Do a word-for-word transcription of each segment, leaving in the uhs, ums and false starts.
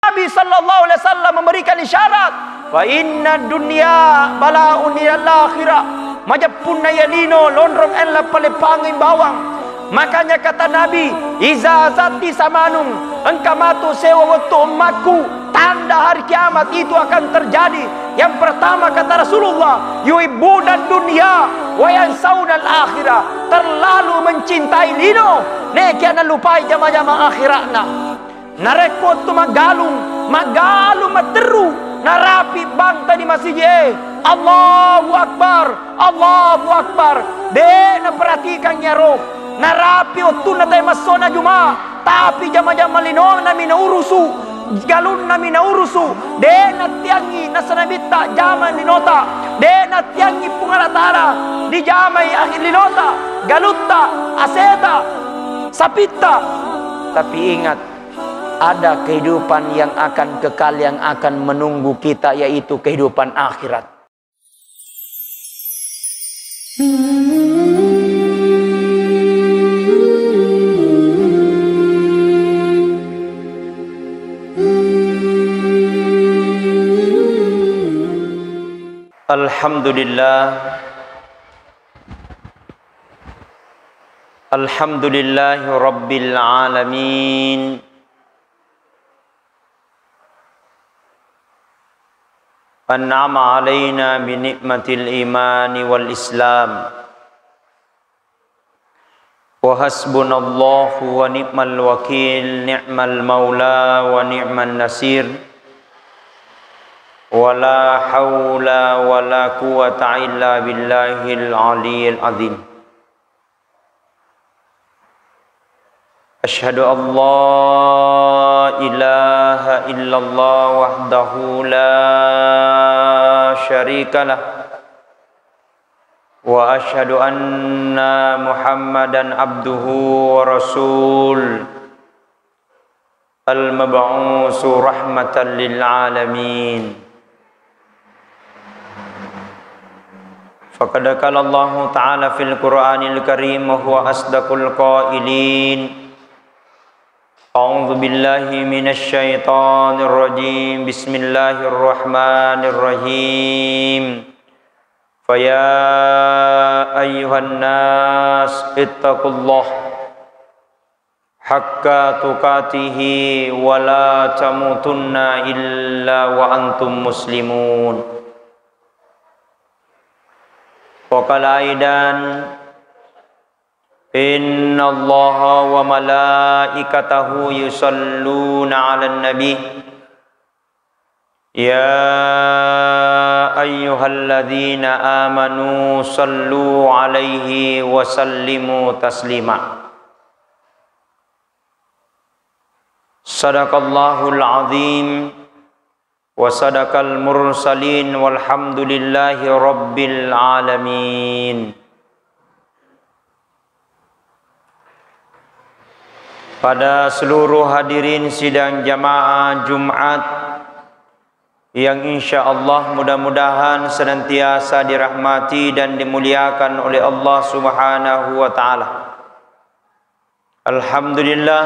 Nabi sallallahu alaihi wasallam memberikan isyarat, "Fa inna dunya balaun ilal akhirah." Majeppunna iya lino lonrong ella paleppangeng bawang. Makanya kata Nabi, "Iza zati samanung, engka matu sewa wettu ummakku, tanda hari kiamat itu akan terjadi." Yang pertama kata Rasulullah, "Yuhibbuna dunya wa yansauna al-akhirah." Terlalu mencintai lino, nekia nalupai jama-jama akhiratna. Narekko wettu maggalung, maggalung matteru, narapi bangta di masiji e, "Allahu Akbar, Allahu Akbar." De naperhatikan iyaro. Narapi wettunna tae massona Juma, tapi jama-jama linona mi naurusu, galunna mi naurusu. De nattiangi nasanabitta jama linota, de nattiangi Puang Allah Taala dijamai akhir linota, galutta, aseta, sapitta. Tapi ingat, ada kehidupan yang akan kekal, yang akan menunggu kita, yaitu kehidupan akhirat. Alhamdulillah. Alhamdulillahi Rabbil Alamin. An'ama alaina bi ni'matil imani wal islam. Wa hasbunallahu wa ni'mal wakil, ni'mal maula wa ni'man nasir. Wa la haula wa la quwwata illa billahil aliyyil azim. Asyhadu an la ilaha illallah wahdahu la syarikalah. Wa asyhadu anna Muhammadan abduhu wa rasul. Al-mab'usu rahmatan lil alamin. Faqad qala Allahu ta'ala fil Qur'anil Karim wa huwa asdaqul qailin. A'udzu billahi minasy syaithanir rajim. Bismillahirrahmanirrahim. Fa ya ayyuhan nas ittaqullah haqqa tuqatihi wa la tamutunna illa wa antum muslimun. Wa qala aidan, innallaha wa malaikatahu yusalluna 'alan nabi. Ya ayyuhalladzina amanu sallu 'alaihi wa sallimu taslima. Sadaqallahul azim wa sadaqal mursalin walhamdulillahi rabbil alamin. Pada seluruh hadirin sidang jamaah Jumat yang insya Allah mudah-mudahan senantiasa dirahmati dan dimuliakan oleh Allah Subhanahu wa Ta'ala. Alhamdulillah,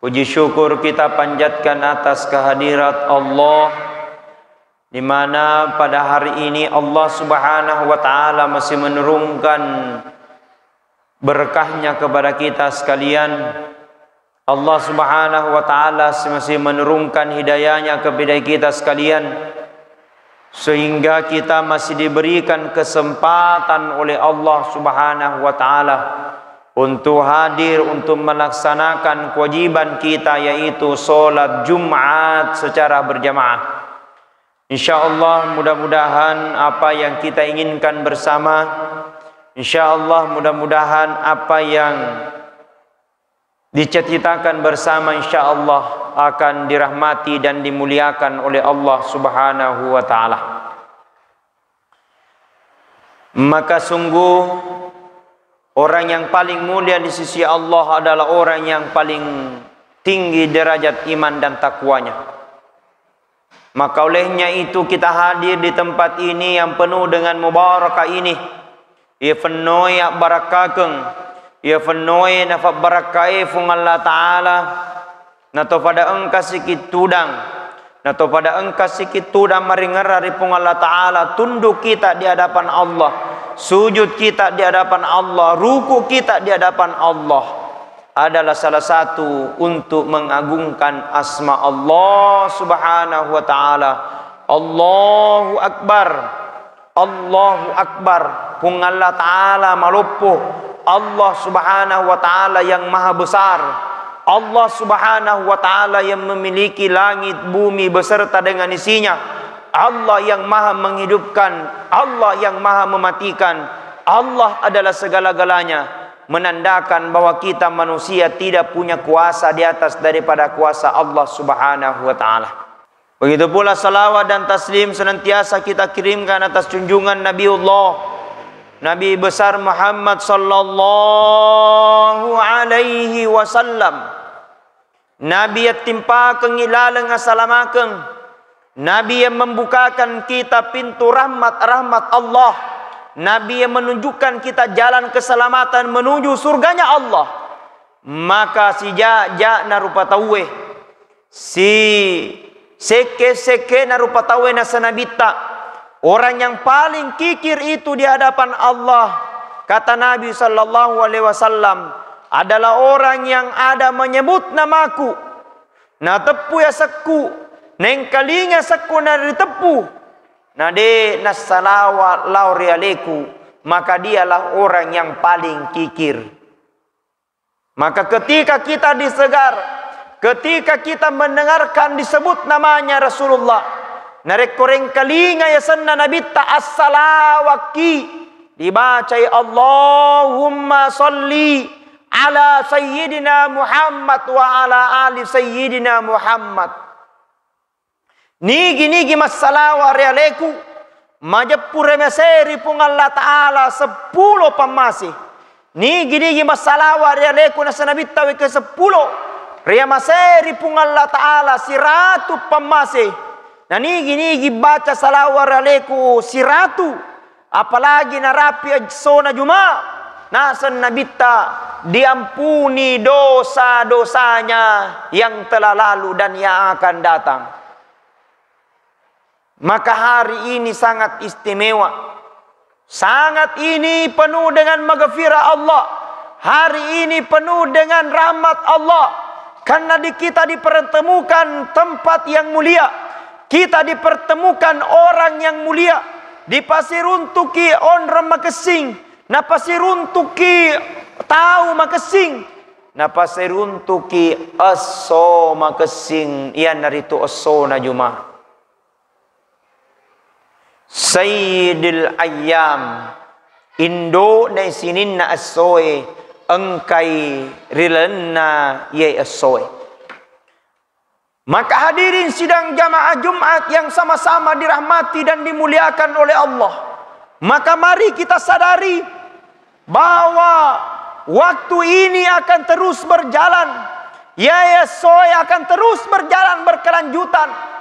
puji syukur kita panjatkan atas kehadirat Allah, di mana pada hari ini Allah Subhanahu wa Ta'ala masih menurunkan berkahnya kepada kita sekalian. Allah Subhanahu wa Ta'ala masih menurunkan hidayahnya kepada kita sekalian, sehingga kita masih diberikan kesempatan oleh Allah Subhanahu wa Ta'ala untuk hadir, untuk melaksanakan kewajiban kita, yaitu sholat Jumat secara berjamaah. Insya Allah, mudah-mudahan apa yang kita inginkan bersama, insya Allah, mudah-mudahan apa yang dicita-citakan bersama, insya Allah, akan dirahmati dan dimuliakan oleh Allah Subhanahu wa Ta'ala. Maka sungguh orang yang paling mulia di sisi Allah adalah orang yang paling tinggi derajat iman dan takwanya. Maka olehnya itu kita hadir di tempat ini yang penuh dengan mubarakah ini. Iya fennoe abbarakakeng, iya fennoe nafabbarakkae Fuang Allah Ta'ala. Nato pada engka sikit tudang, nato pada engka sikit tudang maringerra ri Puang Allah Ta'ala, tunduk kita di hadapan Allah, sujud kita di hadapan Allah, ruku kita di hadapan Allah, adalah salah satu untuk mengagungkan asma Allah Subhanahu wa Ta'ala. Allahu Akbar. Allahu Akbar. Puang Allah Ta'ala maloppo. Allah Subhanahu wa Ta'ala yang maha besar. Allah Subhanahu wa Ta'ala yang memiliki langit, bumi beserta dengan isinya. Allah yang maha menghidupkan. Allah yang maha mematikan. Allah adalah segala-galanya, menandakan bahwa kita manusia tidak punya kuasa di atas daripada kuasa Allah Subhanahu wa Ta'ala. Begitu pula salawat dan taslim senantiasa kita kirimkan atas junjungan Nabiullah, Nabi besar Muhammad sallallahu alaihi wasallam. Nabi yang timpakengngi laleng asalamakeng. Nabi yang membukakan kita pintu rahmat-rahmat Allah. Nabi yang menunjukkan kita jalan keselamatan menuju surganya Allah. Maka sija-jana rupa tauwe, si sekke-sekkena rupa tauwe naseng Nabitta, orang yang paling kikir itu di hadapan Allah, kata Nabi sallallahu alaihi wasallam, adalah orang yang ada menyebut namaku, nateppu yasekku, nengkalinga sekku nariteppu, nade nassalawa lao ri aleku, maka dialah orang yang paling kikir. Maka ketika kita disegar, ketika kita mendengarkan disebut namanya Rasulullah, narekko rengkalinga yasenna Nabitta assalawakki, dibacai Allahumma salli ala sayyidina Muhammad wa ala ali sayyidina Muhammad. Nigi-nigi massalawa ri aleku, majeppu riamasei ri Puang Allah Ta'ala seppulo pammase. Nigi-nigi massalawa ri aleku naseng Nabitta wekka seppulo, riamasei ri Puang Allah Ta'ala siratu pammase. Na nigi-nigi baca salawa ri aleku siratu, apalagi narapi essona Juma, naseng Nabitta, diampuni dosa-dosanya yang telah lalu dan yang akan datang. Maka hari ini sangat istimewa. Sangat ini penuh dengan maghfirah Allah. Hari ini penuh dengan rahmat Allah. Karena di, kita dipertemukan tempat yang mulia. Kita dipertemukan orang yang mulia. Dipasiruntuki onrong makessing. Napasiruntuki tau makessing. Napasiruntuki esso makessing, iyanaritu essona Juma. Sayyidil ayyam, indo'na sininna essoe, engkai ri lalenna iyae essoe. Maka hadirin sidang jamaah Jumat yang sama-sama dirahmati dan dimuliakan oleh Allah, maka mari kita sadari bahwa waktu ini akan terus berjalan, iyae essoe akan terus berjalan berkelanjutan.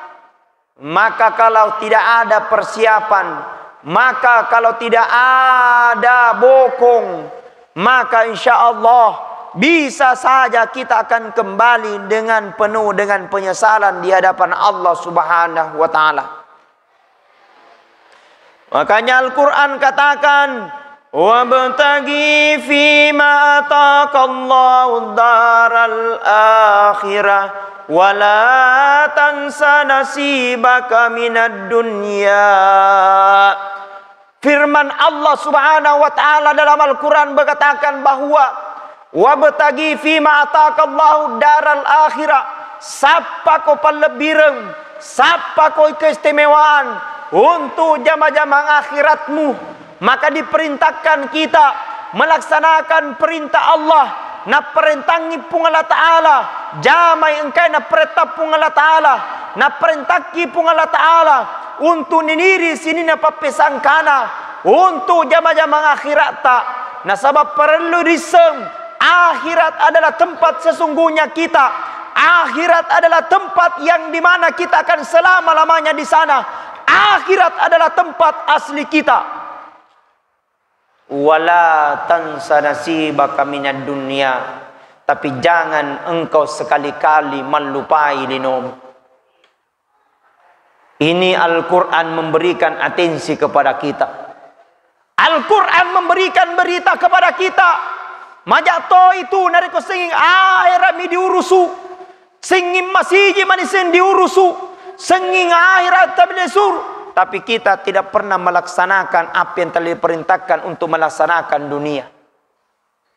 Maka kalau tidak ada persiapan, maka kalau tidak ada bokong, maka insya Allah bisa saja kita akan kembali dengan penuh dengan penyesalan di hadapan Allah Subhanahu wa Ta'ala. Makanya Al-Quran katakan, "Wabtaghi fima ataqallahu daral akhirah, wala tansa nasibaka minad dunya." Firman Allah Subhanahu wa Ta'ala dalam Al-Quran berkatakan bahwa, "Wabtaghi fima ataqallahu daral akhirah." Sappako pallebbireng, sappako keistimewaan untuk jama-jamang akhiratmu. Maka diperintahkan kita melaksanakan perintah Allah. Napparentangngi Puang Allah Ta'ala, jamai engkae napparentah Puang Allah Ta'ala. Napparentakki Puang Allah Ta'ala untuk niniri sininna pappesangkana, untuk jama-jamang akhiratta. Nasaba parellu risseng, akhirat adalah tempat sesungguhnya kita. Akhirat adalah tempat yang dimana kita akan selama-lamanya di sana. Akhirat adalah tempat asli kita. Wala tansa nasibaka minad dunya. Tapi jangan engkau sekali-kali mallupai linomu. Ini Al-Quran memberikan atensi kepada kita. Al-Quran memberikan berita kepada kita. Maja to itu narekko senging akhirat mi diurusu, senging masiji mani seng diurusu, senging akhirat tabelesur, tapi kita tidak pernah melaksanakan apa yang telah diperintahkan untuk melaksanakan dunia.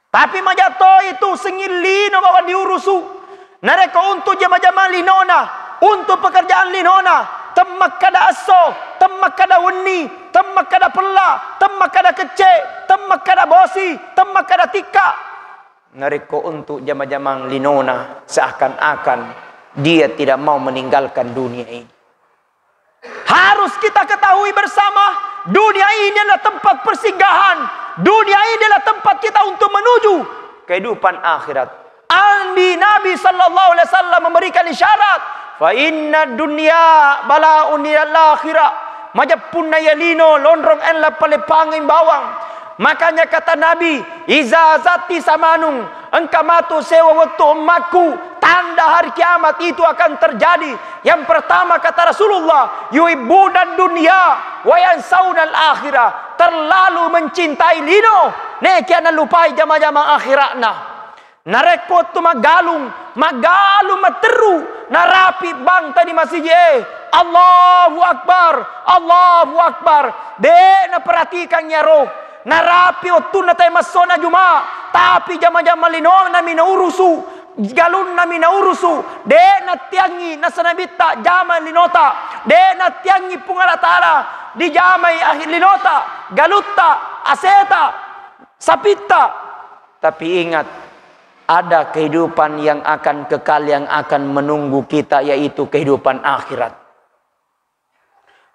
Tapi maja to itu senging lino bawang diurusu. Narekko untuk jama-jama linona, untuk pekerjaan linona, temmakkada esso, temmakkada wenni, temmakkada pella, temmakkada kecce, temmakkada bosi, temmakkada tikka. Narekko untuk jama-jamang linona, seakan-akan dia tidak mau meninggalkan dunia ini. Harus kita ketahui bersama, dunia ini adalah tempat persinggahan. Dunia ini adalah tempat kita untuk menuju kehidupan akhirat. Andi Nabi sallallahu alaihi wasallam memberikan isyarat, "Fa inna dunya balaun ilal akhirah." Majeppunna iya lino lonrong ella palepangeng bawang. Makanya kata Nabi, "Iza zati samanung, engka matu sewa wettu ummakku, tanda hari kiamat itu akan terjadi." Yang pertama kata Rasulullah, "Yuhibbuna dunya wa yansaunal akhirah." Terlalu mencintai lino, nekia nalupai jama-jama akhiratna. Narekko wettu maggalung, maggalung matteru, narapi bangta di masiji e, "Allahu Akbar, Allahu Akbar." De naperhatikan iyaro. Narapi wettunna tae massona Juma, tapi jama-jama linona mi naurusu, galunna mi naurusu, de nattiangi nasanabitta jama linota, de nattiangi Puang Allah Taala dijamai ahi-, linota, galutta, aseta, sapitta. Tapi ingat, ada kehidupan yang akan kekal, yang akan menunggu kita, yaitu kehidupan akhirat.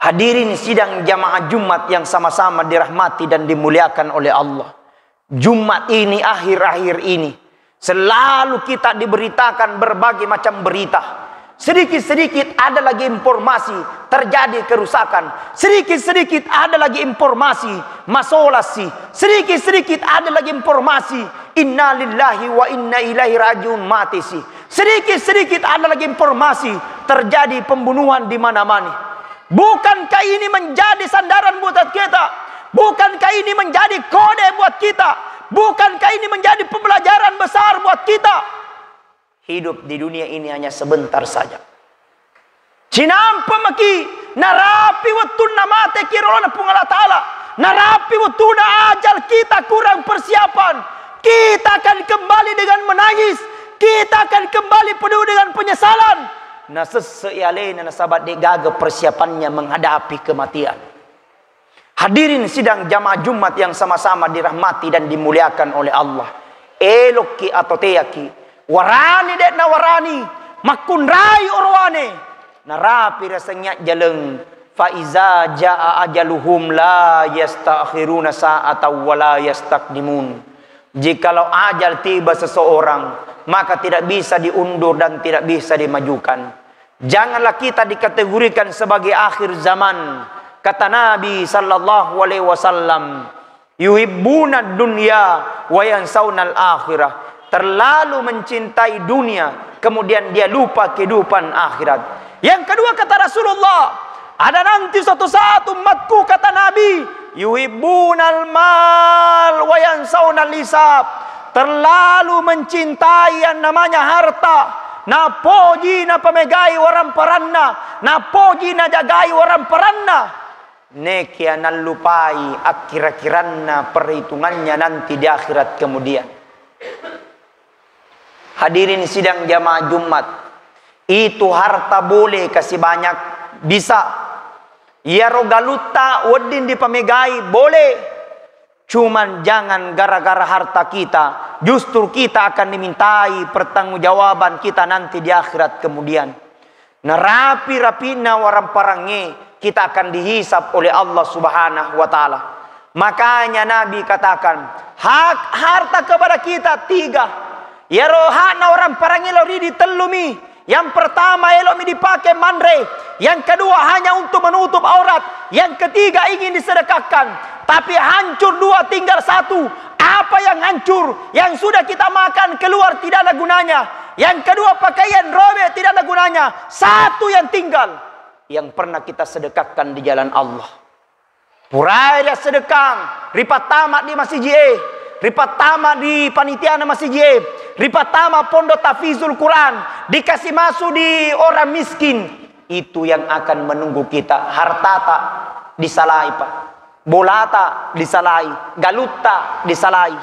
Hadirin sidang jamaah Jumat yang sama-sama dirahmati dan dimuliakan oleh Allah. Jumat ini, akhir-akhir ini, selalu kita diberitakan berbagai macam berita. Sedikit-sedikit ada lagi informasi terjadi kerusakan. Sedikit-sedikit ada lagi informasi masolasi. Sedikit-sedikit ada lagi informasi inna lillahi wa inna ilaihi rajiun, mati si. Sedikit-sedikit ada lagi informasi terjadi pembunuhan di mana-mana. Bukankah ini menjadi sandaran buat kita? Bukankah ini menjadi kode buat kita? Bukankah ini menjadi pembelajaran besar buat kita? Hidup di dunia ini hanya sebentar saja. Cinampe maki, narapi wettunna mate ki ri olona Puang Allah Taala, narapi wettuna ajal kita kurang persiapan, kita akan kembali dengan menangis, kita akan kembali penuh dengan penyesalan. Nasesse i alena nasaba de gaga persiapannya menghadapi kematian. Hadirin sidang jamaah Jumat yang sama-sama dirahmati dan dimuliakan oleh Allah. Elokki atau teaki, warani de nawarani, makkunrai orowane, narapi rasengnya jaleng, fa iza jaa ajaluhum la yastakhiruna sa'atan wa la yastaqdimun. Jikalau ajal tiba seseorang, maka tidak bisa diundur dan tidak bisa dimajukan. Janganlah kita dikategorikan sebagai akhir zaman. Kata Nabi sallallahu alaihi wasallam, "Yuhibbuna dunya wa yansaunal akhirah." Terlalu mencintai dunia, kemudian dia lupa kehidupan akhirat. Yang kedua kata Rasulullah, ada nanti suatu saat umatku, kata Nabi, "Yuhibbunal mal wa yansaunal hisab." Terlalu mencintai yang namanya harta, napoji napamegai waramparanna, napoji najagai waramparanna, nekia nallupai akkira-kiranna perhitungannya nanti di akhirat kemudian. Hadirin sidang jamaah Jumat, itu harta boleh kasih banyak, bisa. Iyaro galutta wedding dipamegai, boleh. Cuman jangan gara-gara harta kita, justru kita akan dimintai pertanggungjawaban kita nanti di akhirat kemudian. Narapi-rapina waramparangnge, kita akan dihisab oleh Allah Subhanahu wa Ta'ala. Makanya Nabi katakan, hak harta kepada kita tiga. Iyaro hakna waramparangnge lao ridi tellumi. Yang pertama, elo'mi dipakai manre. Yang kedua, hanya untuk menutup aurat. Yang ketiga, ingin disedekahkan. Tapi hancur dua, tinggal satu. Apa yang hancur, yang sudah kita makan keluar, tidak ada gunanya. Yang kedua, pakaian robek, tidak ada gunanya. Satu yang tinggal, yang pernah kita sedekahkan di jalan Allah. Purae riassedekkang, ripattama di masiji e, ripattama di panitiana masiji e, ripattama pondok tahfizul Quran, dikasih masuk di orang miskin. Itu yang akan menunggu kita. Hartata disalai, Pak. Bolata disalai, galutta disalai.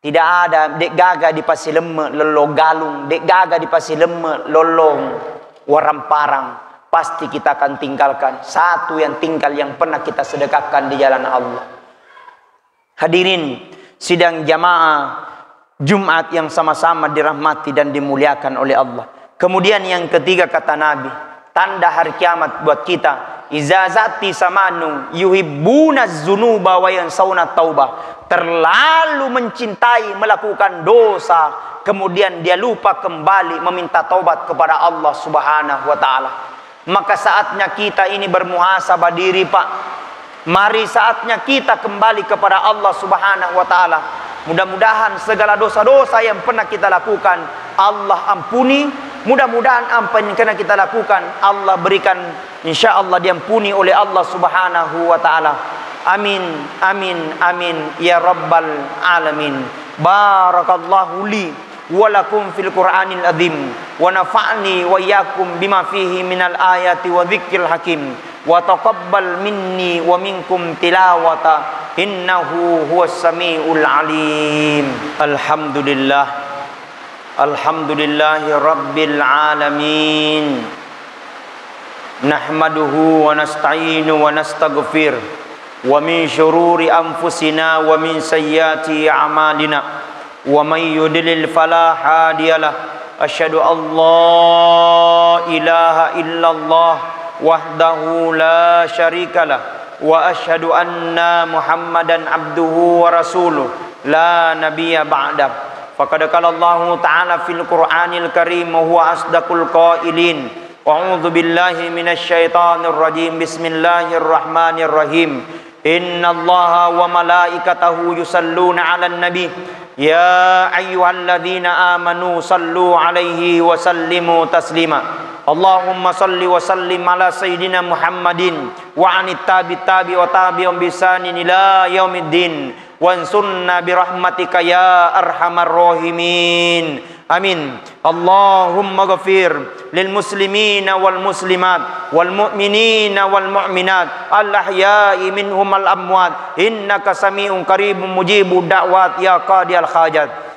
Tidak ada, de'gaga dipasilemme lollong galung, de'gaga dipasilemme lollong waramparang. Pasti kita akan tinggalkan satu yang tinggal yang pernah kita sedekahkan di jalan Allah. Hadirin sidang jamaah Jumat yang sama-sama dirahmati dan dimuliakan oleh Allah. Kemudian yang ketiga kata Nabi, tanda hari kiamat buat kita, "Iza zati samanu yuhibbuna zunuba wa yansauna tauba." Terlalu mencintai melakukan dosa, kemudian dia lupa kembali meminta taubat kepada Allah Subhanahu wa Ta'ala. Maka saatnya kita ini bermuhasabah diri, Pak. Mari saatnya kita kembali kepada Allah Subhanahu wa Ta'ala. Mudah-mudahan segala dosa-dosa yang pernah kita lakukan, Allah ampuni. Mudah-mudahan apa yang pernah kita lakukan, Allah berikan, insya Allah diampuni oleh Allah Subhanahu wa Ta'ala. Amin, amin, amin, ya Rabbal Alamin. Barakallahu li wa lakum fil Qur'anil azim, wa nafa'ni wa iyyakum bima fihi minal ayati wa dzikril hakim, wa taqabbal minni wa minkum tilawata, innahu huwas samiul alim. Alhamdulillah. Alhamdulillahi rabbil alamin. Nahmaduhu wa nasta'inu wa nastaghfir. Wa min syururi anfusina wa min sayyiati a'malina. Wa may yudlil fala hadiyalah. Asyhadu an la ilaha illallah wahdahu la syarikalah. Wa asyhadu anna Muhammadan abduhu wa rasuluh. La nabiyya ba'dah. Faqad qala Allahu ta'ala fil Qur'anil Karim wa huwa asdaqul qailin. A'udzu billahi minasy syaithanir rajim. Bismillahirrahmanirrahim. Innallaha wa malaikatahu yusalluna 'alan nabi. Ya ayyuhalladzina amanu sallu 'alaihi wa sallimu taslima. Allahumma salli wa sallim 'ala sayyidina Muhammadin wa 'anit tabi tabi wa tabi'un bi ihsanin ila yaumiddin. Wansurna birahmatika ya arhamar rahimin. Amin. Allahumma ghafir lil muslimina wal muslimat wal mu'minina wal mu'minat al ahya'i minhum al amwat innaka sami'un qaribun mujibud da'wat ya qadiyal hajat.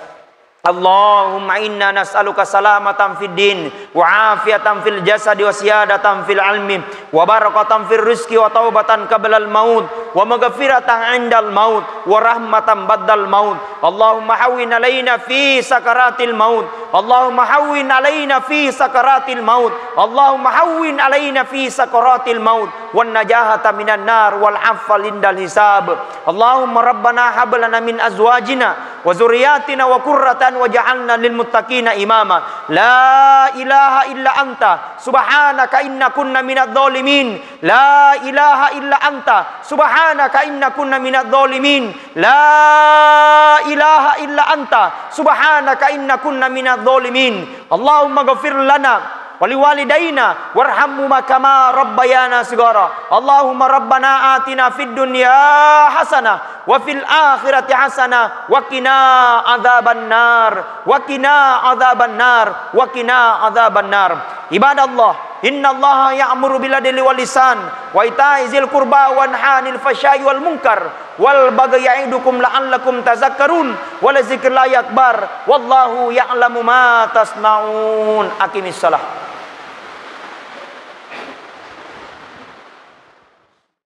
Allahumma inna nas'aluka salamatan fid din, wa afiatan fil jasadi, wa siyadatan fil ilmi, wa barakatan fil rizqi, wa taubatan qablal maut, wa maghfiratan indal maut, wa rahmatan ba'dal maut. Allahumma hawwin alaina fi sakaratil maut. Allahumma hawwin alaina fi sakaratil maut. Allahumma hawwin alaina fi sakaratil maut. Wan najahata minan nar wal afwa indal hisab. Allahumma rabbana hab lana min azwajina wa zurriyatina wa qurratan waj'alna lil muttaqina imama. La ilaha illa anta subhanaka inna kunna minadh dhalimin. La ilaha illa anta subhanaka inna kunna minadh dhalimin. La ilaha illa anta subhanaka inna kunna minadh dhalimin. Allahumma ghafir lana wa liwalidaina warhamhuma kama rabbayana shighara. Allahumma rabbana atina fid dunya hasanah wa fil akhirati hasanah wa qina adzabannar, wa qina adzabannar, wa qina adzabannar. Ibadallah, innallaha ya'muru bil adli wal ihsan wa ita'i dzil qurba wa yanha 'anil fahsya'i wal munkar wal baghi ya'idukum la'allakum tadzakkarun. Wa la dzikrullahi akbar. Wallahu ya'lamu ma tasna'un. Aqimis shalah.